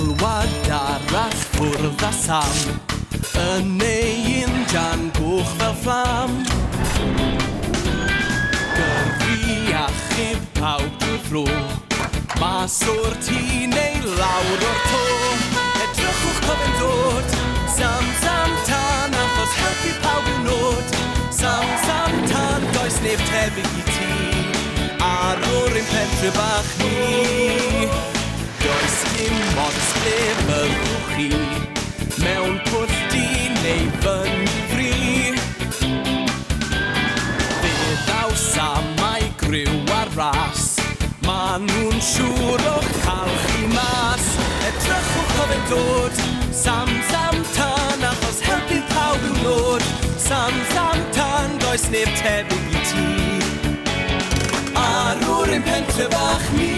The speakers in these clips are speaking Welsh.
Galwad arall ffwrdd â Sam yn ei injan goch fel fflam. Gyrru achub pawb drwy'r fro, mas o'r tŷ neu lawr o'r to. Edrychwch co fe'n dod, Sam, Sam, Tan, achos helpu pawb yw nod. Sam, Sam, Tan, does neb tebyg i ti, ar o'r ein pentre bach ni. Does dim ots ble fyddwch chi, mewn pwll du neu fyny fri. Fe ddaw Sam a'i griw ar ras, ma' nhw'n siŵr o'ch cael chi mas. Edrychwch o fe'n dod, Sam, Sam, Tan, achos helpu pawb yw nod. Sam, Sam, Tan, does neb tebyg i ti, arwr ein pentre bach ni.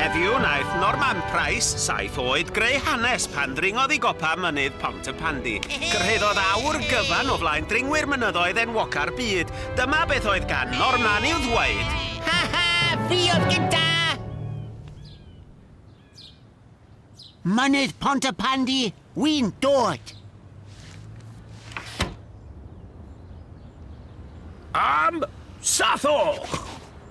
Heddiw wnaeth Norman Price, 7 oed, greu hanes pan ddringodd i gopa mynydd Pontypandy. Cyrhaeddodd awr gyfan o flaen dringwyr mynyddoedd enwoca'r byd. Dyma beth oedd gan Norman i'w ddweud. Ha ha! Fi oedd gynta! Mynydd Pontypandy, wy'n dod! Am sathwch!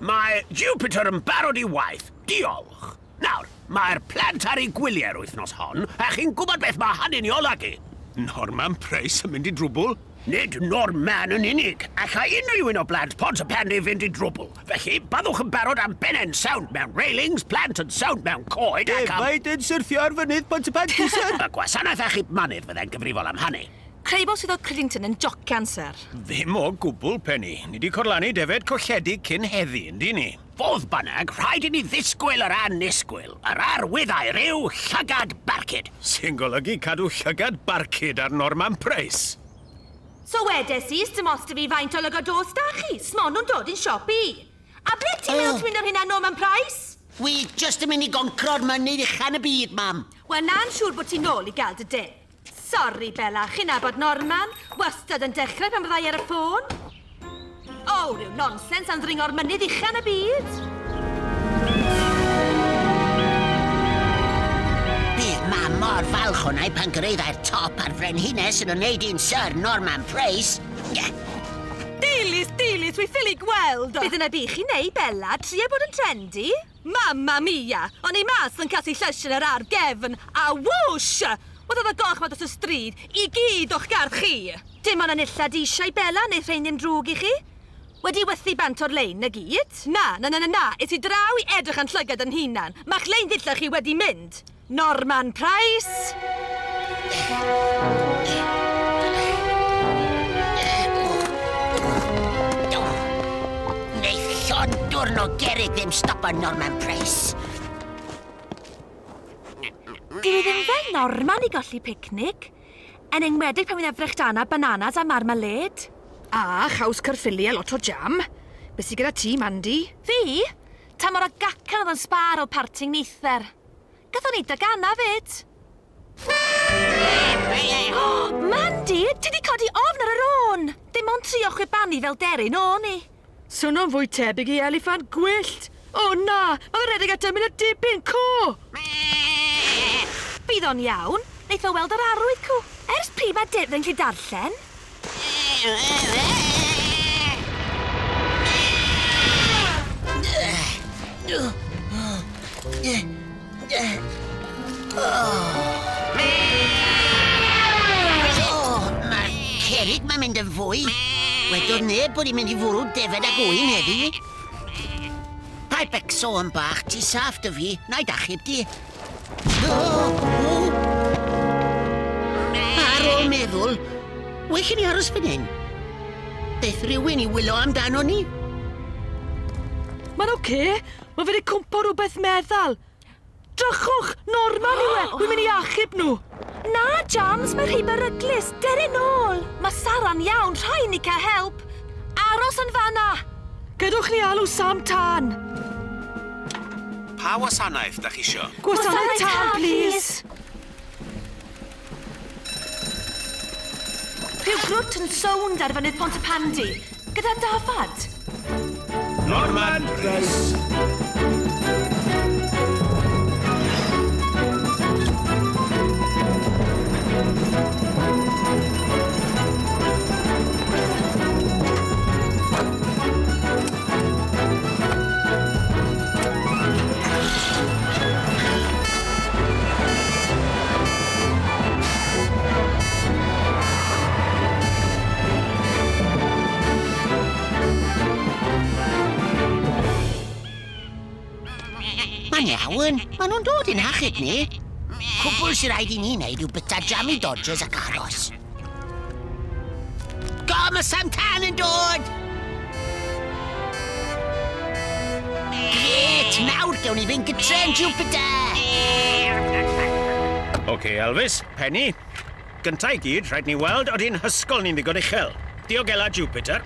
Mae Jupiter yn barod i waith, diolch. Nawr, mae'r plant ar eu gwyliau'r wythnos hon, a chi'n gwybod beth mae hynny'n ei olygu. Norman Price yn mynd i drwbl. Nid Norman yn unig, allai unrhyw un o blant Pontypandy fynd i drwbl. Felly, byddwch yn barod am bennau'n sownd mewn railings, plant yn sownd mewn coed ac am... Defaid yn syrthio ar fynydd Pontypandy, sir! Y gwasanaeth achub mynydd fyddai'n gyfrifol am hynny. Creibol sydd o Crillington yn jocian, sir. Ddim o gwbl, Penny. Ni 'di corlannu defed colledig cyn heddi, yndi ni? Fodd bynnag, rhaid i ni ddisgwyl yr annisgwyl. Yr arwyddau yw llygad barcud. Sy'n golygu cadw llygad barcud ar Norman Price. So wedes i, sdim ots 'da fi faint o lygod dos 'da chi, smo nhw'n dod i'n siop i. A ble ti'n meddwl ti'n mynd ar hynna, Norman Price? Wi jyst yn mynd i goncro'r mynydd ucha'n y byd, mam. Wel, na'n siŵr bod ti'n nôl i gael dy de. Sori, Bella, chi'n nabod Norman? Wastad yn dechrau pan fyddai ar y ffôn. O, rhyw nonsens am ddringo'r mynydd ucha'n y byd. Bydd mam mor falch o'na i pan gyrhaeddai'r top a'r frenhines yn ymwneud i'n Sir Norman Price. Dilys, Dilys, wi ffili gweld. Bydd yna bu chi neu, Bella, trio bod yn trendy. Mamma mia, o'n i mas yn casu llysiau yn yr ardd gefn, a whoosh! Wel oedd y goch ma dros y stryd i gyd o'ch gardd chi. Dim ond enillad eisiau Bella neu rhein ddim drwg i chi. Wedi wythu bant o'r lein na gyd. Na, na, na, na, na, es i draw i edrych yn llygad yn hunan. Ma'ch lein ddillad chi wedi mynd. Norman Price! Neith llond dwrn o gerrig ddim stopo Norman Price. Dwi ddim fel Norman i golli picnic. Yn enwedig pan fydd frechdanau bananas a marmalade. A chaws Caerffili a lot o jam. Be sy gyda ti, Mandy? Fi? Tamor o gacan oedd yn sbar o parting neither. Gathon ni dagana fyd. Oh, Mandy, ti di codi ofn ar yr ôn. Dim ond trio chwibanu fel deryn o'n i. Swnio'n fwy tebyg i eliffant gwyllt. O na, mae fe'n rhedeg at ymyl y dibyn, co! Bydd o'n iawn. Neith o weld yr arwydd, cw. Ers pryd mae Deb yn gallu darllen? O, mae'r cerrig ma'n mynd yn fwy. Wedodd neb bod i'n mynd i fwrw defed ag ŵyn heddi. Paid becso yn bach, ti saff dy fi, na i dachub di. O, o. Ar ôl meddwl, well i ni aros fan hyn. Beth rhywun i wylo amdano ni. Mae'n oce, mae fe wedi cwmpo rhywbeth meddal. Drychwch, Norman yw e, wi'n mynd i achub nhw. Na, Jams, mae rhy beryglus. Dere nôl. Mae Sara'n iawn, rhaid ni cael help. Aros yn fanna! Gadewch ni alw Sam Tân. Pa wasanaeth da chi isio? Gwasanaeth tân, plîs. Rhyw grwt yn sownd ar fynydd Pontypandy, gyda dafad. Norman Price. Mae'n iawn. Maen nhw'n dod i'n hachub ni. Cwbl sy'n rhaid i ni wneud yw byta jammy dodgers ac aros. Go, mae Sam Tan yn dod! Gret! Nawr gewn ni fynd gytre yn Jupiter! OK, Elvis, Penny. Gynta i gyd, rhaid ni weld ody'n hysgol ni'n ddigon uchel. Diogela Jupiter.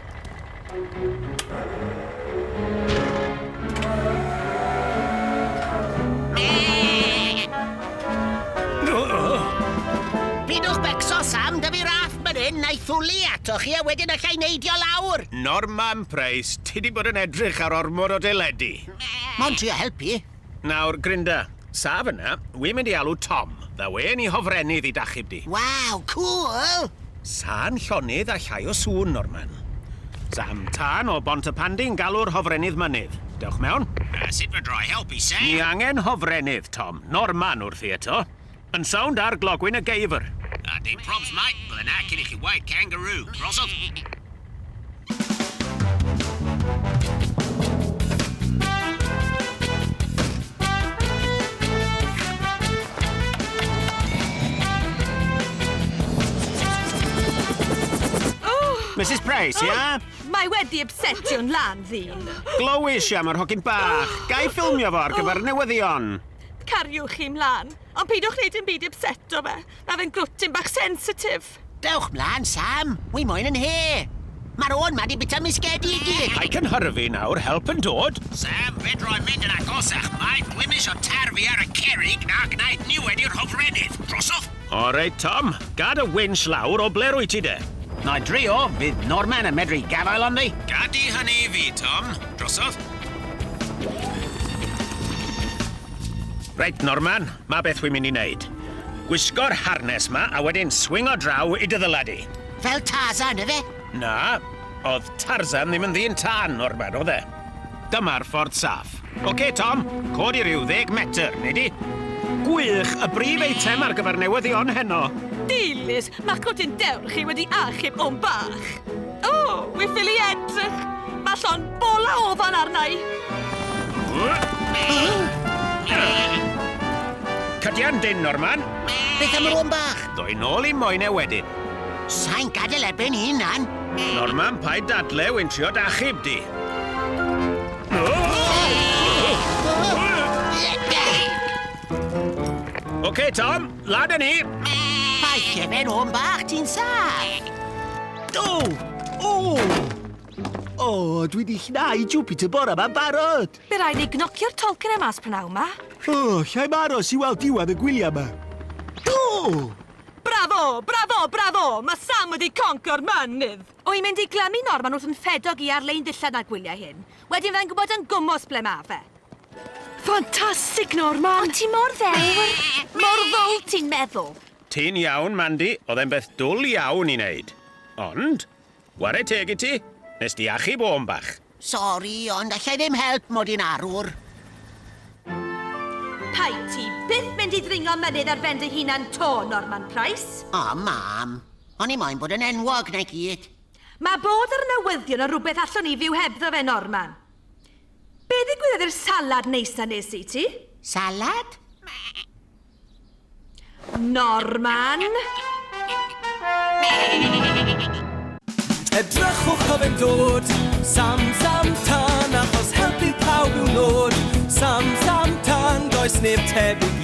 Pidwch becso, Sam, da fi raff fan hyn, na i thwlu atoch chi a wedyn allai neidio lawr. Norman Price, ti di bod yn edrych ar ormod o deledu. Mond trio helpu. Nawr, Grinda, saf yna, wi'n mynd i alw Tom. Ddaw e'n i hofrennydd i dachub di. Waw, cool! Sân llonydd a llai o sŵn, Norman. Sam Tân o Bontypandy'n galw'r hofrennydd mynydd. Dewch mewn. Sut fedra i helpu, Sam? Ni angen hofrennydd, Tom. Norman wrthi eto. Yn sownd ar glogwyn y geifr. Dim probs, mate. Bydde na cyn i chi weud kangaroo. Drosodd. Mrs Price, ia? Mae wedi upsetio'n lan ddyn. Glywis i am yr hogyn bach. Ga i ffilmio fo ar gyfer newyddion. Cariwch chi mlaen, ond peidiwch wneud dim byd i upseto fe. Mae fe'n grwtyn bach sensitif. Dewch mlaen, Sam. Wi moyn yn he. Mae'r ôn ma di bita misgedi i gyd. Paid cynhyrfu nawr, help yn dod. Sam, fedra i mynd yn agosach, mate. Dwi'm isio tarfu ar y cerrig na gwneud niwed i'r hofrennydd. Drosodd. O reit, Tom. Gad y winch lawr o ble rwyt ti de? Na i drio, fydd Norman yn medru gafael arni. Gad i hynny i fi, Tom. Drosodd. Reit, Norman, ma beth wi'n mynd i wneud. Gwisgo'r harness ma a wedyn swingo draw i dy ddylad i. Fel Tarzan, ife? Na, oedd Tarzan ddim yn ddyn tân, Norman, oedd e? Dyma'r ffordd saff. Oce, Tom, codi rhyw 10 metr, neu di? Gwych, y brif eitem ar gyfer newyddion heno. Dilys, mae'ch cwtyn dewr chi wedi achub o'n bach. O, wi ffili edrych. Mae llon bola ofan arna i. Cydian dyn, Norman. Beth am yr ôn bach? Ddoi nôl i moyn e wedyn. Sa'n gadael erbyn hunan. Norman, paid dadle, wy'n trio d'achub di. Oce, Tom, lan â ni. Falle fe'n ôn bach, ti'n saff. O! O! O, dwi di llnau Jupiter bora ma'n barod. Be raid ni gnocio'r tolcyn e mas prynawn ma. O, llai aros i weld diwedd y gwyliau yma. O! Bravo, bravo, bravo! Mae Sam wedi concro'r mynydd. O i'n mynd i glymu Norman wrth yn ffedog i ar-lein dillad na gwyliau hyn. Wedyn fe'n gwybod yn gwmws ble ma fe. Ffantastig, Norman! Ond ti mor ddewr. Mor ddwl ti'n meddwl. Ti'n iawn, Mandy. Oedd e'n beth dwl iawn i wneud. Ond, ware teg i ti, nes di achub o'n bach. Sori, ond allai ddim help mod i'n arwr. Paid ti byth mynd i ddringo mynydd ar ben dy hunan to, Norman Price. O, mam. O'n i moyn bod yn enwog na gyd. Mae bod ar y newyddion yn rhywbeth allwn ni fyw hebddo fe, Norman. Be ddigwyddodd i'r salad neisa nes i ti? Salad? Norman! Edrychwch o fe'n dod, Sam, Sam, Tan, achos helpu pawb yw nod. Sam, Sam, Tan, does neb tebyg.